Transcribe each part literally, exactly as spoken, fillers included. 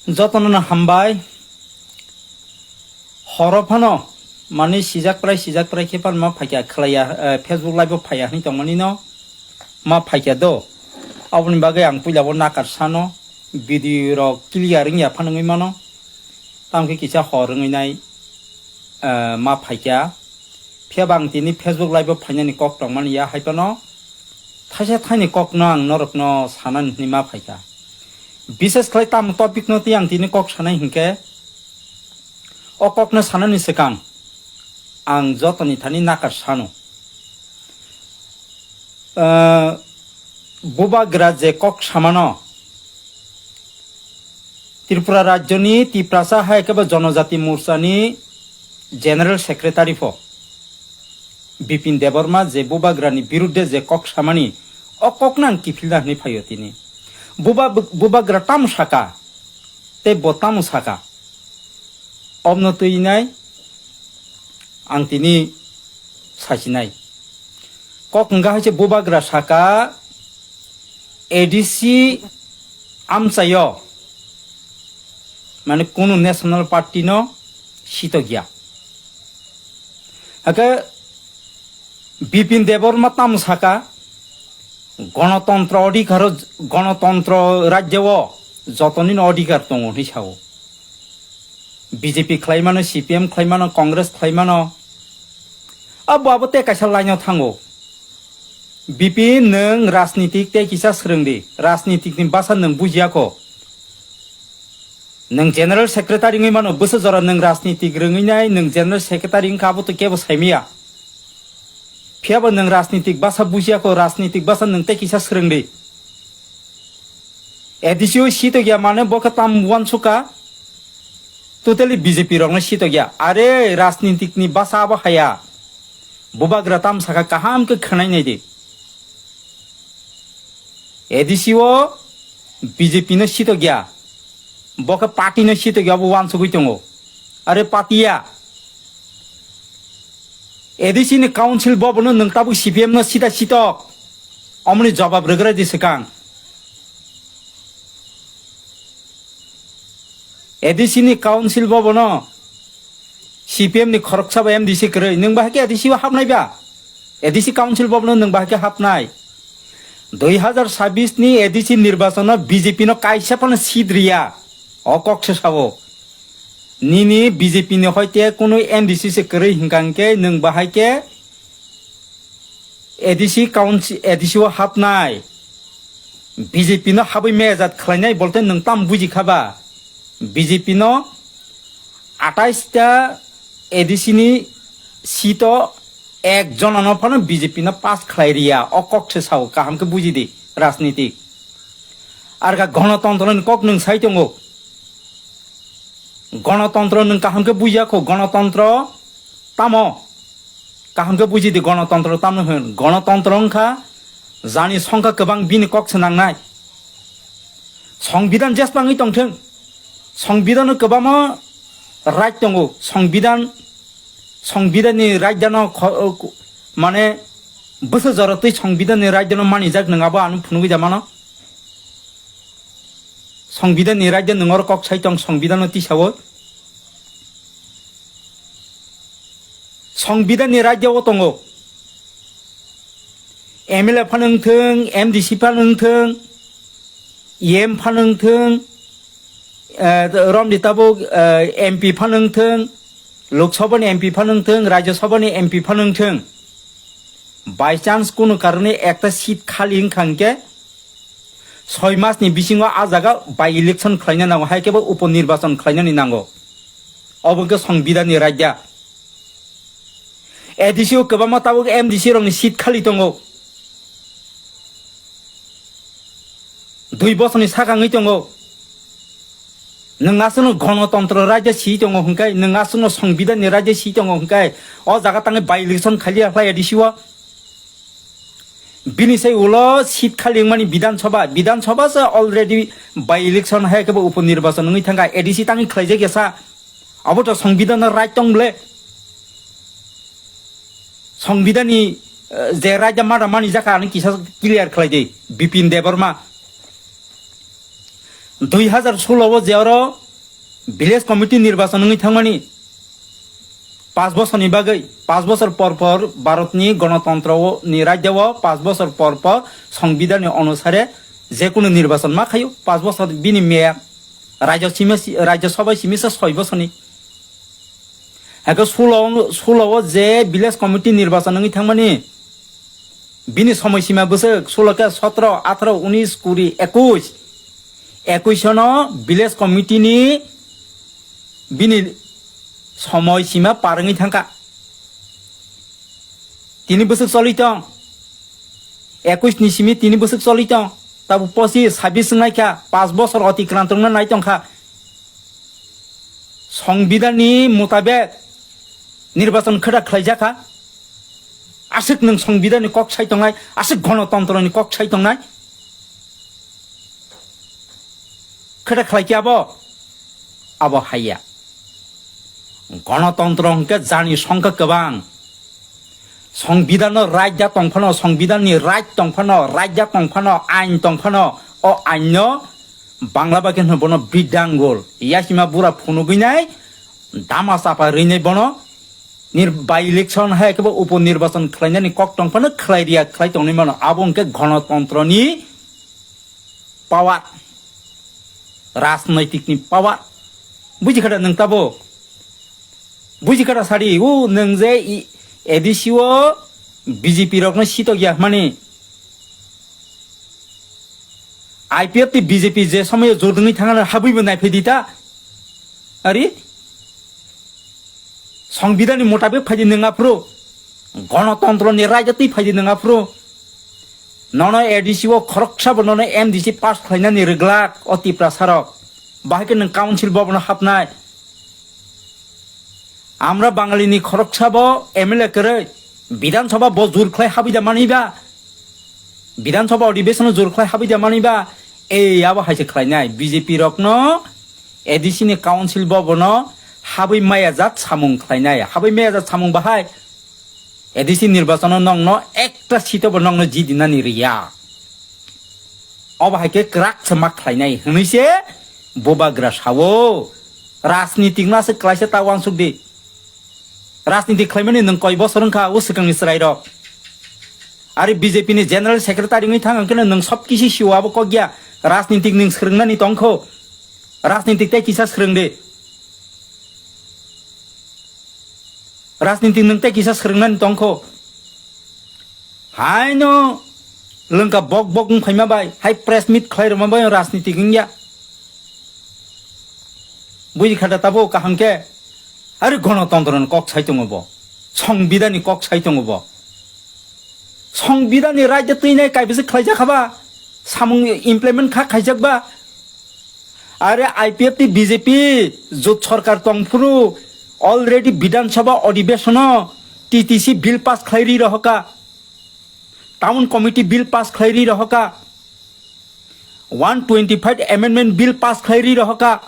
Jotono no hambai. Horo phano, mani sijak prai, sijak prai khe phano ma phaikha khlaiya, eh, Facebook live o phaiya hwnwi tongmani no ma phaikha do. Aboni bagwi ang puila bo nakar sano, video rok clear wngya phano wngwi mano. Tamokhe kisa hor wngwi nai, eh, ma phaikha. Phiya ba ang tini Facebook live o phainani kok tongmani ya hai phano. Thaisa thaini kokno ang norokno sanani hwnwi ma phaikha. Bises khlai tamo topic no twi ang tini kok sanai hinkhe, o kokno sanani swkang ang jotoni thani nakar sano. Ah, bubagra je kok samano, Tripura rajyoni Tiprasa hai khe bo Jonojati Morchani General Secretary pho Bipin Debbarma je bubagrani birudde je kok samani, o kokno ang kiphilna hwnwi phaio tini. Buba-, bubagra tamo saka, tei bo tamo saka, omno twi nai ang tini sasinai. Kok wngkha hai se bubagra saka, A D C amchaio, mane, kunu National Party no sitokya. Hakhe Bipin Debbarma tamo saka, Gonotontro odhikaro, Gonotontro rajyo o jotoni no odhikar tongo hwnwi sao. B J P khlai mano, C P M khlai mano, Congress khlai mano. Abo, abo tei kaisa line o thango. Bipin, nwng rajnitik tei kisa swrwng di. Rajnitik ni bwsa nwng bujiya kho. Nwng General Secretary wngwi mano, bwsa jora nwng rajnitik rwngwi nai, nwng General Secretary wngkha, abo to kebo saimaya. Phiya bo nwng rajnitik bwsa bujiya kho, rajnitik bwsa nwng tei kisa swrwng di. A D C o sitokya mane bo khe tam uansukha, totally B J P rokno sitokya. Are rajnitik ni bwsa abo haya. Bubagra tam saka kaham khe khwnai nai di. A D C o B J P no sitokya. Bo khe party no sitokya, abo uansugwi tongo. Are patiya. A D C ni council bobono nwng tabuk C P M no sita sitok. Omoni jobab rwgwra di swkang. A D C ni council bobono C P M ni khoroksa ba M D C kwrwi, nwng bahai khe A D C o hapnai ba? A D C council bobono nwng bahai khe hapnai? Dui hazar sabis ni A D C nirbachon o B J P no kaisa phano seat riya. O kok se sao. Nini B J P ni hoite kunu N D C se kwrwi hinkha hinkhe nwng bahai khe A D C council, A D C o hapnai, B J P no habwi mejat khlainai bolte nwng tam buji kha ba? B J P no atais ta A D C ni seat o ek jona no phano B J P no pass khlai riya, o kok se sao, kaham khe buji di rajniti. Arga gonotontro ni kok nwng sai tongo. Gonotontro nwng kaham khe bujiya kho, gonotontro tamo? Kaham khe buji di, gonotontro tamo hwn? Gonotontro wngkha jani songkha kwbang, bini kok se nangnai. Songbidan jesbangwi tongthwng, songbidan o kwbangma right tongo, songbidan, songbidan ni right dano kho-, mane bwsa jora twi songbidan ni right dano manijak, nwng abo ano phunugwi da mano. Songbidan ni right nwng oro kok sai tong, songbidan no tisawo. Songbidan ni right o tongo. M L A phano wngthwng, M D C phano wngthwng, E M phano wngthwng, eh, romni tabuk, eh, M P phano wngthwng, Lok Sabha ni M P phano wngthwng, Rajya Sabha ni M P phano wngthwng. By chance kunu karone ekta seat khali wngkha hinkhe, soi mas ni bisingo a jaga by election khlaina nango, hai khe bo upo nirbachon khlainani nango. Obo khe songbidan ni raida. A D C o kwbangma tabuk M D C rokni seat khali tongo. Dui bosorni sakangwi tongo. Nwng aswkno gonotontro raida si tongo hwnkhe, nwng aswkno songbidanni raida si tongo hwnkhe, o jaga tangwi by election khaliya khlai A D C o. Bini sai ulo seat khali wngmani Bidhan Sabha, Bidhan Sabha se already by election hai khe bo upo nirbachon wngwi thangkha, A D C tangwi khlaijak ya sa. Abo to songbidanno right tong ble. Songbidanni, eh, je raida mada mani jaka ani kisa clear khlai di, Bipin Debbarma. Dui hazar solo o je oro village committee nirbachon wngwi thangmani, pas bosorni bagwi, pas bosor por por Bharatni gonotontro ni rajya o pas bosor por por songbidani onusare je kunu nirbachon ma khaio, pas bosor bini meyad, rajya simi-, rajya sabha simisa soi bosorni. Hake solo, solo o je village committee nirbachon wngwi thangmani, bini somoi sima bwswk solo khe sotro, atharo, unis, kuri, ekush. Ekush no village committee ni bini somoi sima par wngwi thangkha. Tini bwswk choli tong. Ekush ni simi tini bwswk choli tong. Tabuk pochis, sabis wngnaikha, pas bosor otikrant wngna nai tongkha. Songbidani mutabek nirbachon khwda khlaijakha. Aswk nwng songbidani kok sai tongnai, aswk gonotontroni kok sai tongnai. Khwda khlaikhe abo, abo haiya. Gonotontro hwnkhe jani songkha kwbang. Songbidano right da tongphano, songbidanni right tongphano, right da tongphano, ain tongphano, o ainno Bangla bai khe hwno bono bidangol. Yasima bura phunugwi nai, dama chapa rwi nai bono. Nir-, by election hai khe bo upo nirbachon khlainani kok tongphano khlai riya, khlai tongwi mano. Abo hwnkhe gonotontroni power, rajnaitikni power. Buji kha da nwng tabo? Buji kha da sadi, o nwng je i-, A D C o B J P rokno sitok ya hwnmani. I P F T B J P je somoyo jordwngwi thangna habwibo naiphai di ta. Ari? Songbidani mutabek phaidi nwng aphuru, gonotontroni raida twi phaidi nwng aphuru, nono A D C o khoroksabo nono M D C pass khlainani rwglak o Tiprasarok. Bahai khe nwng council bobono hapnai. Amra Bangalini khoroksabo M L A kwrwi, Bidhan Sabha bo jur khlai habwi da manwi ba? Bidhan Sabha odibeshono jur khlai habwi da manwi ba? Ei abo hai se khlainai B J P rokno A D C ni council bobono habwi maya jat samung khlainai. Habwi maya jat samung bahai A D C nirbachono nokno ekta seat o bo nokno jidinani riya. Obo hai khe kwrak se ma khlainai hwnwi se bubagra sao. Rajnitik no aswk klaisa ta uansuk di. Rajniti khlaimani nwng koi bosor wngkha o swkangni chwrairok? Ari B J P ni General Secretary wngwi thang hwnkhe nwng sob kisi sio abo kok ya. Rajnitik nwng swrwngnani tongkho. Rajnitik tei kisa swrwng di. Rajnitik nwng tei kisa swrwngnani tongkho. Haino lwngka bok bok wng phaima bai, hai press meet khlai rwma bai rajnitik wngya. Buji kha da tabuk kaham khe. Ari gonotontro ni kok sai tongo bo. Songbidani kok sai tongo bo. Songbidani raida twinai kaibisa khlaijak haba? Samung implement kha khaijak ba? Are I P F T B J P jot sorkar tongphuru already Bidhan Sabha odibeshono T T C bill pass khlai ri rohoka. Town Committee bill pass khlai ri rohoka, one twenty five amendment bill pass khlai ri rohoka,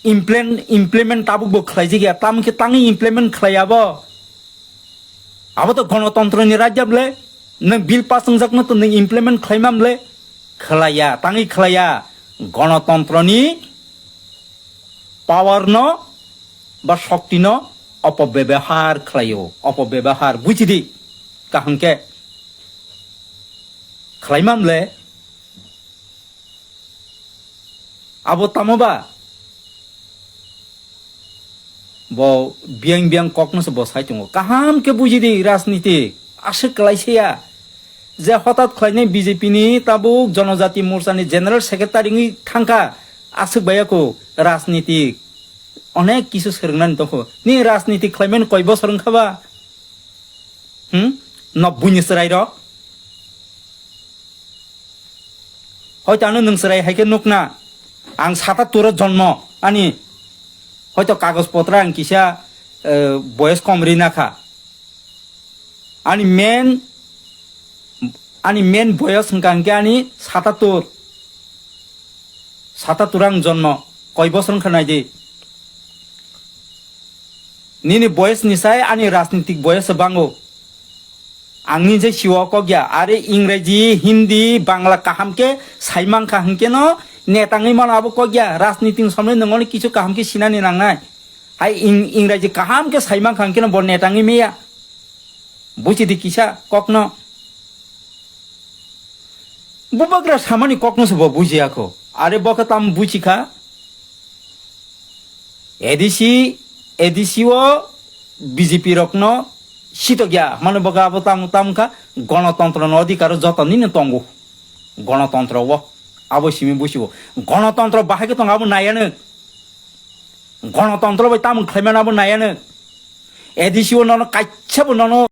implement, implement tabuk bo khlai jigya, tam khe tangwi implement khlai abo. Abo to gonotontro ni rajya ble, nwng bill pass wngjak no to nwng implement khlai mam ble, khlaiya, tangwi khlaiya, gonotontro ni power no ba shokti no opobebahar khlaio, opobebahar buji di. Kaham khe khlai mam le abo tamo ba? Bo biyang biyang kok no se bo sai tongo. Kaham khe buji di rajniti. Aswk kwlai se ya. Je hotat khlainai B J P ni tabuk Jonojati Morcha ni General Secretary wngwi thangkha. Aswk bai ya ko rajniti. Onek kisu swrwng nani tongkho. Ni rajniti khlai mani koi bosor wngkha ba? Hmm? Nobbui ni chwrai rok. Hoito ano nwng chwrai hai khe nukna. Ang sata turo jonmo ani. Hoito kagoj potra ang kisa, eh, boyes kom ri nakha. Ani main, ani main boyes hwnkha hwnkhe ani sata tur. Sata tur ang jonmo. Koi bosor wngkha nai di. Nini boyes ni sai ani rajnitik boyes bango. Ang ni je siwa kok ya, are Ingreji, Hindi, Bangla kaham khe sai mankha hwnkhe no Netangwi mano abo kok ya, rajniti ni somoi nwng ono kisu kaham khe sinani nangnai. Hai ing-, Ingraji kaham khe sai mankha hwnkhe no bo netangwi meya. Buchidi kisa kokno. Bubagra samani kokno se bo bujiya kho. Are bo khe tam buchikha. A D C, A D C o B J P rokno sitok ya, mano bo abo tamo, tamo kha, gonotontro no odhikar o joto nini tongo. Gonotontro o, abo simi busi o. Gonotontro bahai khe tongo abo nayano. Gonotontro bai tamo khlaimano abo nayano. A D C o nono kaisa bo nono